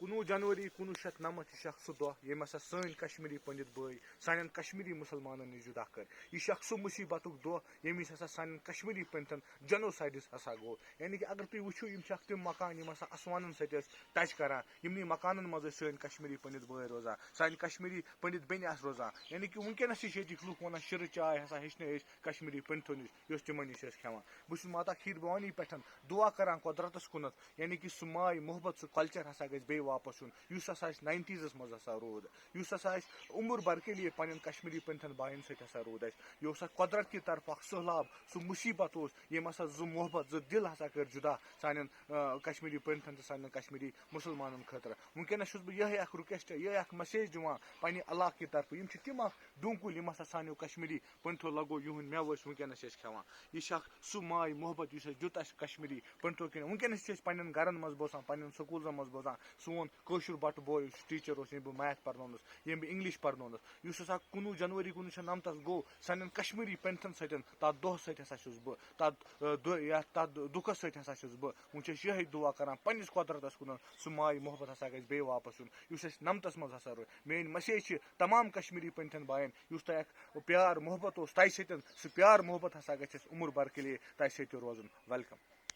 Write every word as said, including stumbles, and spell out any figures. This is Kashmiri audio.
کُنوُہ جنوری کُنوُہ شیٚتھ نَمَتھ، یہِ چھُ اکھ سُہ دۄہ، ییٚمہِ ہسا سٲنۍ کشمیٖری پنڈت بٲے سانٮ۪ن کشمیٖری مُسلمانن نِش جُدا کٔر۔ یہِ چھُ اکھ سُہ مُصیبتُک دۄہ، ییٚمہِ وِزِ ہسا سانٮ۪ن کشمیٖری پنڈتن جنوسائیڈ ہسا گوٚو۔ یعنی کہِ اگر تُہۍ وٕچھِو، یِم چھِ اکھ تِم مکان، یِم ہسا آسمانن سۭتۍ ٲسۍ ٹچ کران۔ یِمنٕے مکانن منٛز ٲسۍ سٲنۍ کشمیٖری پنڈت بٲے روزان، سانہِ کشمیٖری پنڈت بیٚنہِ آسہٕ روزان۔ یعنی کہِ وٕنکیٚنس تہِ چھِ ییٚتِکۍ لُکھ ونان، شِرٕ چاے ہسا ہیٚچھ نہٕ أسۍ کشمیٖری پنڈتو نِش، یۄس تِمن نِش ٲسۍ کھٮ۪وان۔ بہٕ چھُس ماتا کھیٖر بھوانی پٮ۪ٹھ دُعا کران قۄدرتس کُنتھ، یعنی کہِ سُہ ماے محبت، سُہ کلچر ہسا گژھِ بیٚیہِ واپس یُن، یُس ہسا اَسہِ ناینٹیٖزس منٛز ہسا روٗد، یُس ہسا اَسہِ عمر بھر کے لیے پننٮ۪ن کشمیٖری پنڈتن باین سۭتۍ ہسا روٗد اَسہِ۔ یہِ اوس اکھ قۄدرت کی طرفہٕ اکھ سہلاب، سُہ مُصیبت اوس، ییٚمۍ ہسا زٕ محبت، زٕ دِل ہسا کٔرۍ جُدا سانٮ۪ن، آ، کشمیٖری پنڈتن تہٕ سانٮ۪ن کشمیٖری مُسلمانن خٲطرٕ۔ وٕنکیٚنس چھُس بہٕ یِہوٚے اکھ رِکویسٹ، یِہوٚے اکھ مسیج دِوان پننہِ علاقہٕ کہِ طرفہٕ۔ یِم چھِ تِم اکھ ڈوٗنۍ کُلۍ، یِم ہسا سانیو کشمیٖری پنڈتو لگو، یِہُنٛد مٮ۪وٕ ٲسۍ وٕنکیٚنس چھِ أسۍ کھٮ۪وان۔ یہِ چھِ اکھ سُہ ماے محبت، یُس اَسہِ دیُت اَسہِ کشمیٖری پنڈتو کِنۍ۔ وٕنکیٚنس چھِ أسۍ پننٮ۪ن گرن منٛز بوزان، پننٮ۪ن سکوٗلزن منٛز بوزان، سون کٲشُر بٹہٕ بوے یُس ٹیٖچر اوس، ییٚمۍ بہٕ میتھ پرنونس، ییٚمۍ بہٕ انگلش پرنونس، یُس ہسا کُنوُہ جنوری کُنوُہ شیٚتھ نَمتَس گوٚو، سانٮ۪ن کشمیٖری پنڈتن سۭتۍ، تتھ دۄہ سۭتۍ ہسا چھُس بہٕ، تتھ، آ، دۄہ، یتھ، تتھ دُکھس سۭتۍ ہسا چھُس بہٕ۔ وۄنۍ چھِ أسۍ یِہوٚے دُعا کران پننِس قۄدرتس کُن، سُہ ماے محبت ہسا گژھِ بیٚیہِ واپس یُن، یُس اَسہِ نَمتَس منٛز ہسا روٚٹ۔ میٲنۍ مسیج چھِ تمام کشمیٖری پنڈتن باین، یُس تۄہہِ اکھ پیار محبت اوس تۄہہِ سۭتۍ، سُہ پیار محبت ہسا گژھِ اَسہِ عمر بھر کے لیے تۄہہِ سۭتۍ تہِ روزُن۔ ویلکم۔